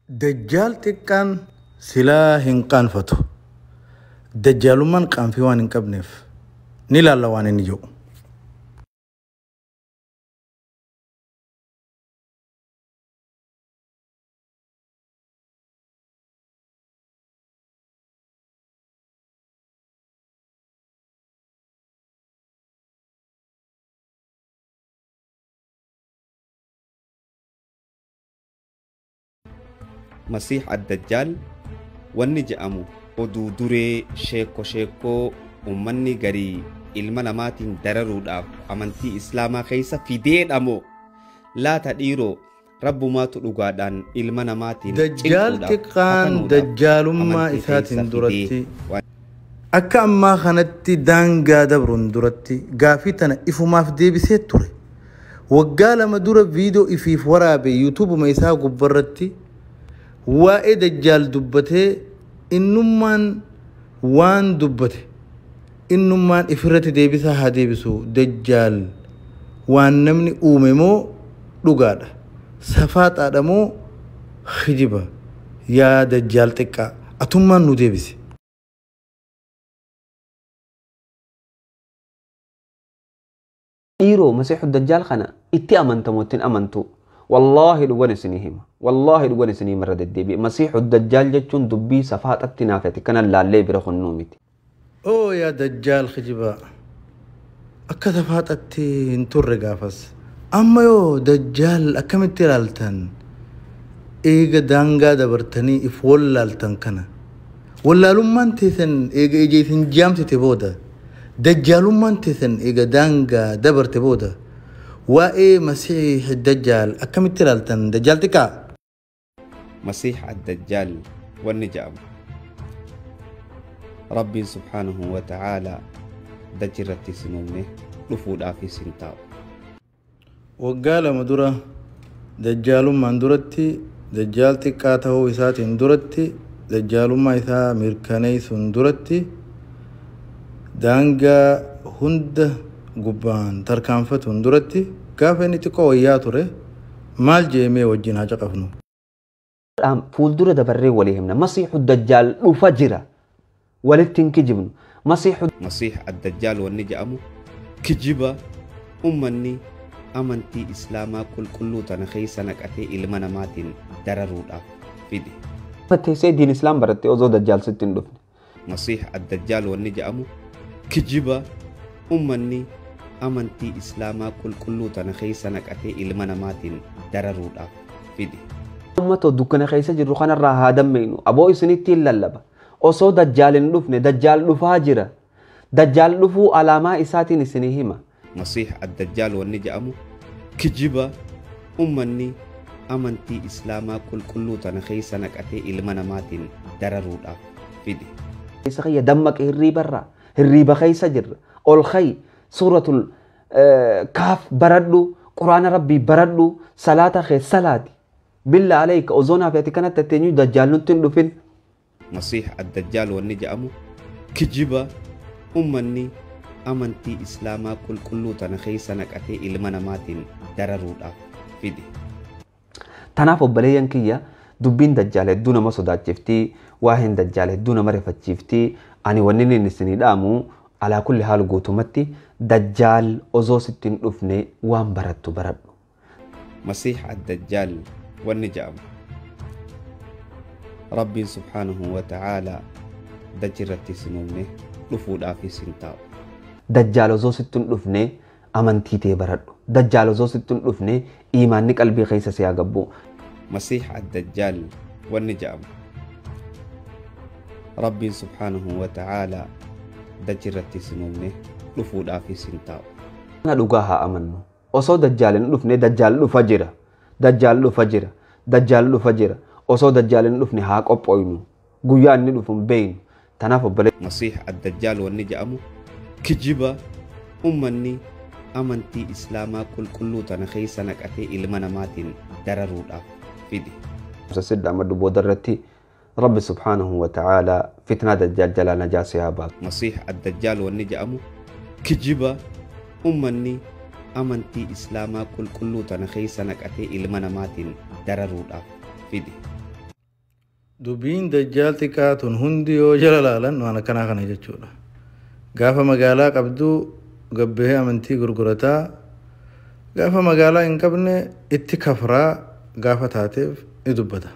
Dajjaal xiqqaan silaa hin qaanfatu. Dajjaalummaan qaanfii waan hin qabneef ni ilaalla waan inni jedhu. Masiih Addajjaal wanni je'amu oduu duree sheekko sheekkoo ummanni garii ilma namaatiin dararuudhaaf amantii Islaamaa keessa fideedha moo laata dhiiroo rabbumaatu dhugaadhaan ilma namaatiin Dajjaal cinquudhaaf xiqqaan fatanuudhaaf dajjaalummaa amantii keessa isaatiin fidee duratti waan akka ammaa kanatti daangaa dabruun duratti gaafii tana ifumaaf deebisee ture. Waggaa 2 dura viidiyoo ifiif waraabe yuutuubuma isaa gubbarratti waa'ee dajjaal dubbatee innummaan waan dubbate innummaan ifirratti deebisaa haa deebisu. Dajjaal waan namni uume moo dhugaadha? Safaaxaadha moo kijiba? Yaa dajjaal xiqqaa atummaan nu deebise. Dhiiroo Masiixu Dajjaal kana itti amantamu ittiin amantu wallaahi dhugan isinii hima wallaahi dhugan isinii hima irra deddeebi'e Masiixu Dajjaal jechuun dubbii safaaxatti naafate kana laallee bira kunnuu miti. Oo yaa dajjaal kijibaa akka safaaxatti hin turre gaafas. Amma yoo dajjaal akkamitti ilaaltan eega daangaa dabartanii if wallaaltan kana wallaalummaan teessan eega ija isin jaamsite booda dajjaalummaan teessan eega daangaa dabarte booda waa'ee Masiih Dajjaal akkamitti ilaaltan dajjaal xiqqaa? Masiih Addajjaal wanni je'amu Rabbiin subhaanahu wa ta'aalaa dachi irratti isin uumne dhufuudhaafis hin taa'u. Waggaa 2 dura dajjaalummaan duratti dajjaal xiqqaa ta'uu isaatiin duratti dajjaalummaa isaa mirkaneessuun duratti daangaa hunda gubbaan tarkaanfatuun duratti gaafa inni xiqqoo wayyaa ture maal jeemee wajjin haa caqafnu. Fuuldura dabarree walii himna. Masiixu Dajjaal dhufa jira. Walitti hin kijibnu. Masiih Addajjaal wanni je'amu kijiba ummanni amantii Islaamaa qulqulluu tana keessa naqatee ilma namaatiin dararuudhaaf fide. Teessee diin Islaam barattee osoo Dajjaal sitti hin dhufne. Masiih Addajjaal wanni je'amu kijiba ummanni amantii Islaamaa qulqulluu tana keessa naqatee ilma namaatiin dararuudhaaf fide. Uummata dukkana keessa jirru kanarraa haa dammaqnu. Aboo isinitti hin lallaba. Osoo Dajjaal hin dhufne Dajjaal dhufaa jira. Dajjaal dhufuu alaamaa isaatiin isinii hima. Masiih Addajjaal wanni je'amu kijiba ummanni amantii Islaamaa qulqulluu tana keessa naqatee ilma namaatiin dararuudhaaf fide. Keessa kiyya dammaqe hirriibarraa. Hirriiba keessa jirra. Ol ka'i suuratul kaaf baradhu quraana rabbii baradhu salaata kee salaati. Billa alayka osoo naaf ati kanatti atteenyu dajjaal nutti hin dhufin. Masiih Addajjaal wanni je'amu kijiba ummanni amantii Islaamaa qulqulluu tana keessa naqatee ilma namaatiin dararuudhaaf fide. Tanaaf obboleeyyan kiyya dubbiin dajjaal hedduu nama sodaachifti, waa'een dajjaal hedduu nama rifachiifti. Ani wanni inni isinii dhaamu alaa kulli haal guutumatti dajjaal osoo sitti hin dhufne waan barattu baradhu. Masiih Addajjaal wanni je'amu Rabbiin subhaanahu wa ta'aalaa dachi irratti isin uumne dhufuudhaafis hin taa'u. Dajjaal osoo sitti hin dhufne amantii tee baradhu. Dajjaal osoo sitti hin dhufne iimaanni qalbii keessa si haa gabbu. Masiih Addajjaal wanni je'amu Rabbiin subhaanahu wa ta'aalaa dachi irratti isin uumne dhufuudhaafis hin taa'u. Kana dhugaa haa amannu. Osoo dajjaal hin dhufne dajjaal dhufa jira. Dajjaal dhufa jira. Dajjaal dhufa jira. Osoo dajjaal hin dhufne haa qophooynu. Guyyaa inni dhufu hin beeknu. Tanaaf obbolee. Masiih Addajjaal wanni je'amu kijiba ummanni amantii Islaamaa qulqulluu tana keessa naqatee ilma namaatiin dararuudhaaf fide. Sidda amma booda irratti Rabbi subhaanahu wa ta'aalaa fitnaa dajjaal jalaa najaa si haa baasu. Masiih Addajjaal wanni je'amu kijiba ummanni amantii Islaamaa qulqulluu tana keessa naqatee ilma namaatiin dararuudhaaf fide. Dubbiin dajjaal xiqqaa tun hundi yoo jala laalan waan akkanaa kana jechuudha. Gaafa magaalaa qabduu gabbahee amantii gurgurataa, gaafa magaalaa hin qabne itti kafraa gaafa taateef ni dubbata.